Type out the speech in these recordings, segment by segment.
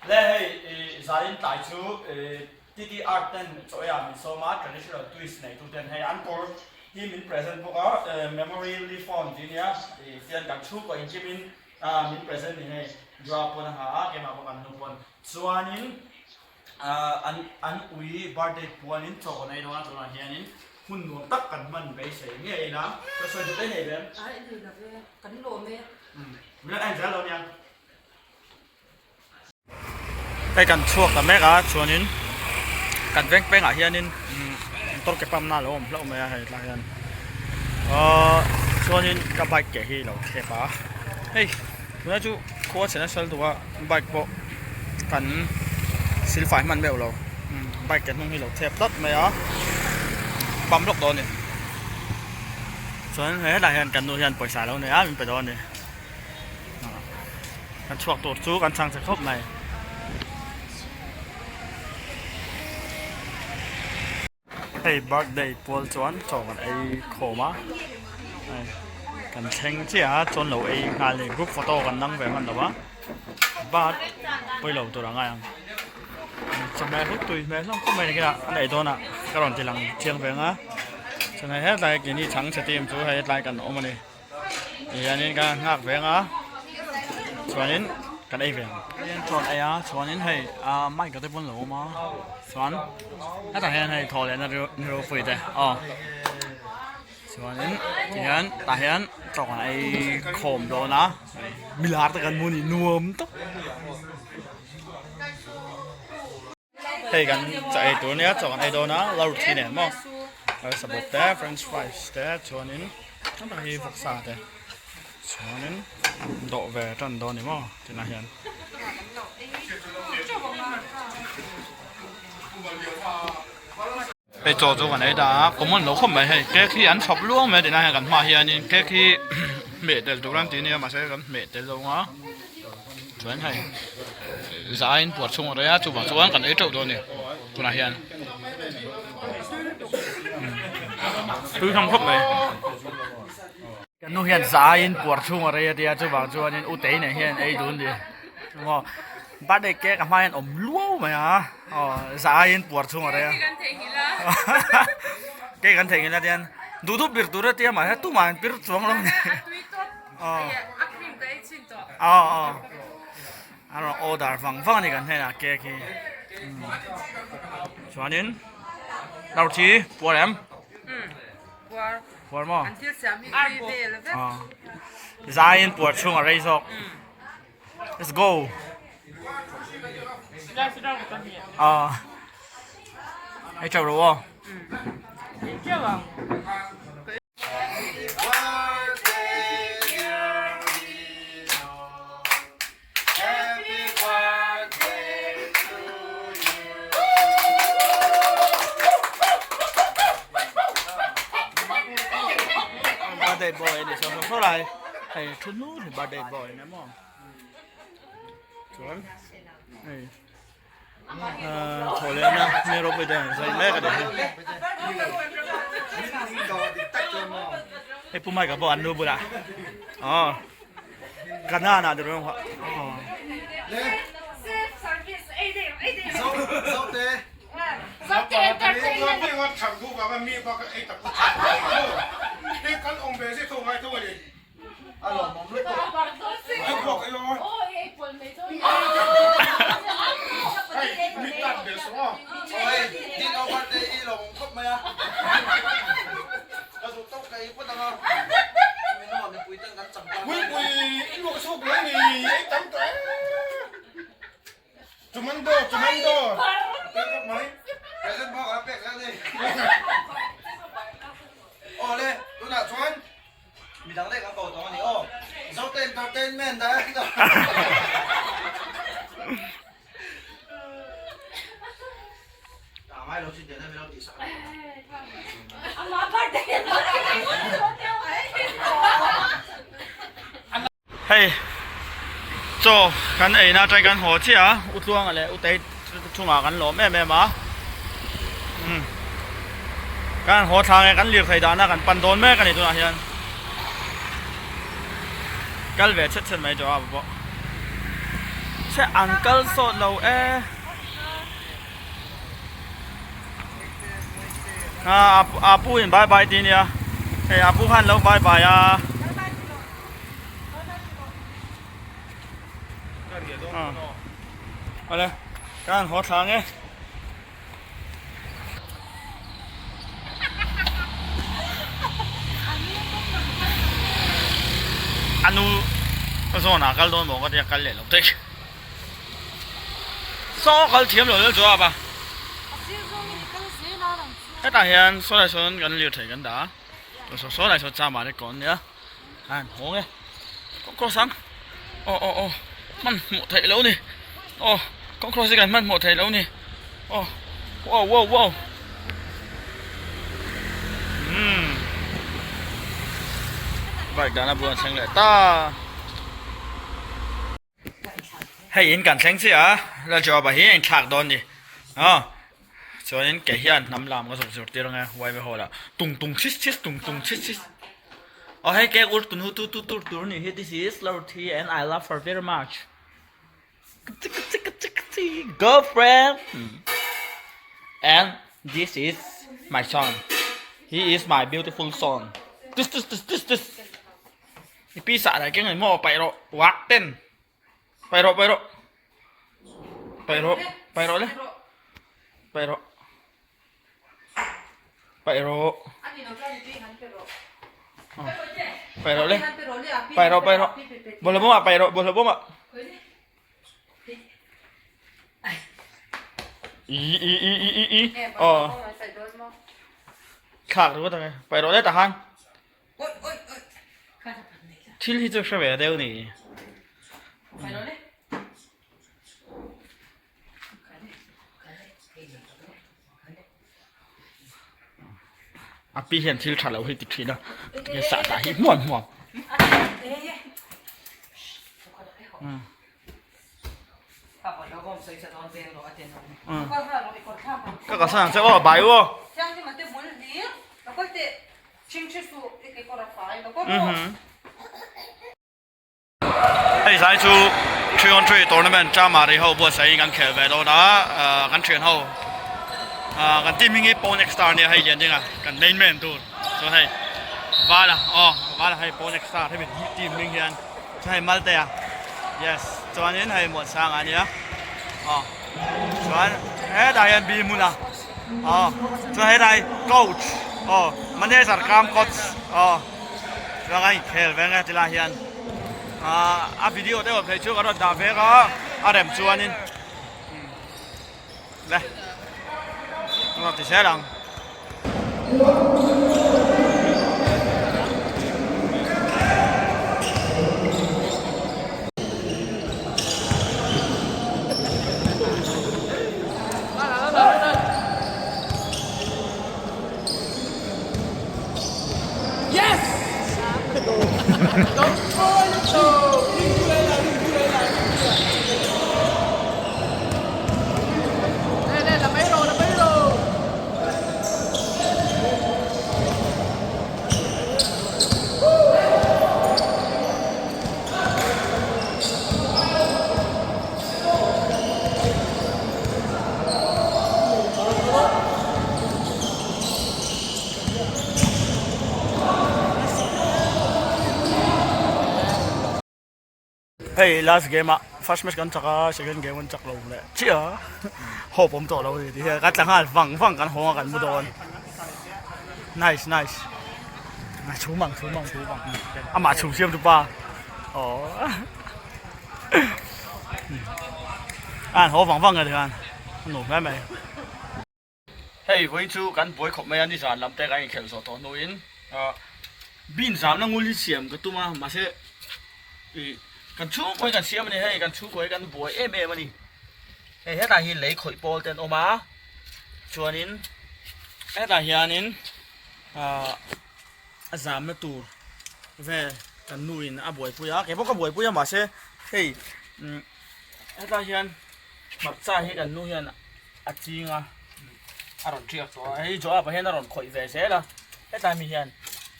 Le hei i zain tlai chu TT Art ten chaw ei ah min sawm a, traditional twist nei tu ten hei an kawr hi min present bawk a, memory liphone tih nia i tian kan chhungkaw inkim in min present ni hei Joa pawn a ha a, keimah pawh kan nu pawn chuanin an an ui birthday puanin chaw kan ei dawn a tunah hianin hun nuam tak kan hman beisei ngei ila ka sawi duh daih nei ve em? Ai nei lo ve, kan lawm e. Min rawn en zel lo nia. Hei kan chhuak ta mek a chuanin kan veng pengah hianin motor ke pump na a lo awm hlauh mai a hei tlai hian ahh chuanin ka bike ke hi a lo thlep a hei tunlai chu khua chhe nasa lutuk a bike pawh kan silfai hman meuh lo bike ke hnung hi a lo thlep tlat mai a pump lawk dawn a ni chuan hetlai hian kan nu hian pawisa a lo nei a min pe dawn a ni. Kan chhuak tur chu kan chhang che khawp mai. Hei birthday pual chuan chaw kan ei khawm a, hei kan thleng chiah a chuan lo ei nghal a ni group photo kan dang ve hman lo a but pawi lo tur a ngai ang chawhmeh hlut tui hmel hlawm khawp mai ni kila a neih dawn ah ka rawn ti lang chiang ve ang a chuan hei hetlai keini chhangchhe team chu hei hetlai kan awm a ni. Hianin kan han nghak ve ang a chuanin kan ei ve ang hian chuan ei a chuanin hei ah mic te pawn lo awm a chuan hetah hian hei thaw lehna ni ropui te aw chuanin tihian tah hian chaw kan ei khawm dawn a milar te kan hmu a ni nuam tawp. Hei kan chaw ei tur ania chaw kan ei dawn a larutthi nen maw sabawp te french fries te chuanin heta hi vawksa te chuanin dawh ve tan dawn a ni maw tunah hian. Hei chaw chu kan ei ta a common lo khawp mai hei cake hi an chhawp luang mai a tinah hian kan hmaah hianin cake hi hmeh tel tur an ti ania mahse kan hmeh tel lo ang a chuan hei zaiin puar chhung a rei a chuvang chuan kan ei teuh dawn a ni tunah hian tui hlawm khawp mai. Kan nu hian zaiin puar chhung a rei a tia chuvang chuanin u tei nen hian ei dun a ni maw. Birthday cake a hma hian awm luau mai a aw za aiin puar chhung a rei a cake kan theihnghilh a tian duh duh pir tur a tia mahse tumah an pir chuang lo a ni aw aw aw a rawn order vang vang a ni kan hnenah cake hi chuanin nauthi puar em puar maw za aiin puar chhung a rei zawk. Let's go. Ờ. Hãy chào đúng không? Birthday boy ni so so lai. Hei thu nu thì birthday boy nè maw. Chuan hei ahh thaw lehna mi ropui te an zai mek a ni hei. Hei Pu Mike-a pawh an nu bulah aw Kanaan ah ti rawng aw. Midang leh kan ko tawng a ni aw. Zote Entertainment Director. Hei chaw kan eina atang kan haw chiah a u Tluanga leh u Tei chungah kan lawm em em a umm kan haw thla nge kan lirthei dahna kan pan dawn mek a ni tunah hian kal ve chhet chhet mai tawh a pawh. Che an kal sawt lo e. A apu in bye bye ti nia. Hei apu khan lo bye bye a. Awle kan haw thla ang e. A nu zawnah kal dawn maw ka tia kal leh lo daih. Saw kal thiam lo deuh chu a pa. Hetah hian saw lai sawn kan lirthei kan dah a, saw saw lai sawn chama te kawn nia a han hawng e. Kawngkhawr sang aw aw aw hmanhmawh theih loh a ni aw kawngkhawr hi kan hmanhmawh theih loh a ni aw wow wow wow umm bike dahna bulah an thleng leh ta hei in kan thleng chiah a la job ah hi a inthlak dawn a ni aw chuanin kei hian hnam lam ka zawk zirtir ang e yma hall ah tung tung chhis chhis tung tung chhis chhis. Aw hei cake ur tunu tu tu tur tur ni hi this is Lorthi and I love her very much girlfriend and this is my son he is my beautiful son this this this this this i pi sah lai keng maw paih rawh wak ten paih rawh paih rawh paih rawh paih rawh le paih rawh Paih rawh. Paih rawh le. Paih rawh paih rawh. Bawlhhlawh bawmah paih rawh bawlhhlawh bawmah. I i i i i i. Aw. Thlak ringawt ang e. Paih rawh le tahan. Thil hi chu hre ve deuh ni. A pi hian thil tha lo hi ti thin a tinge sah tah hi hmuam hmuam ka kalsan ang che aw bai u aw Hei zai chu three on three tournament Chamari ho buatsaih in kan khel ve dawn a ahh kan thian ho ahh kan team hming hi Pawnek Star ania hei lian ding a kan main man tur chuan hei Vala aw Vala hei Pawnek Star hemi team hming hian chuan hei Maltea yes chuanin hei Muansanga ania aw chuan hetah hian B hmuna aw chuan hetah hi coach aw manager kam coach aw. Chuan a inkhel ve nge tilai hian ahh a video te awm theih chu ka rawn dah vek a a rem chuanin le ka rawn ti zel ang. Hei last game ah first match kan chak a second game kan chak lo leh chiah a hope awm tawh lo a ni tih hian kan tla nghal vang vang kan hawng a kan mu dawn nice nice chhum ang chhum ang chhum ang amah chhum siam tu pa aww a han haw vang vang a ti khan a nuam hle mai. Hei vawiin chu kan buai khawp mai a nizan lam te kan inkhelh zawh tawh hnuin ah bean zamna ngul hi siam ka tum a mahse ih kan chhungkaw hi kan siam a ni hei kan chhungkaw hi kan buai em em a ni hei hetah hi lei khawih pawl te an awm a chuanin hetah hianin ah a zamna tur vel kan nu in a buaipui a keipawh ka buaipui a mahse hei umm hetlai hian hmarcha hi kan nu hian. a ching a a rawn tiak tawh a hei Joab ah hian a rawn khawih ve zel a hetlai mi hian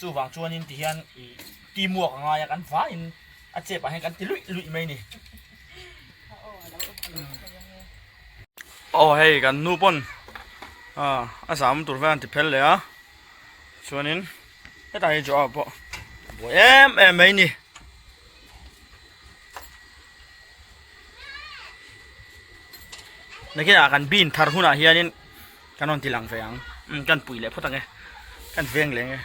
chuvang chuanin ti hian ih teamwork a ngai a kan vaiin a chep ah hian kan ti luih luih mai a ni. Aw hei kan nu pawn ah a zam tur vel an ti phel leh a chuanin hetah hi Joao pawh a buai em em mai a ni. Nakinah kan bin thar hunah hianin kan rawn ti lang ve ang umm kan pui leh phawt ang e kan veng leh ang e.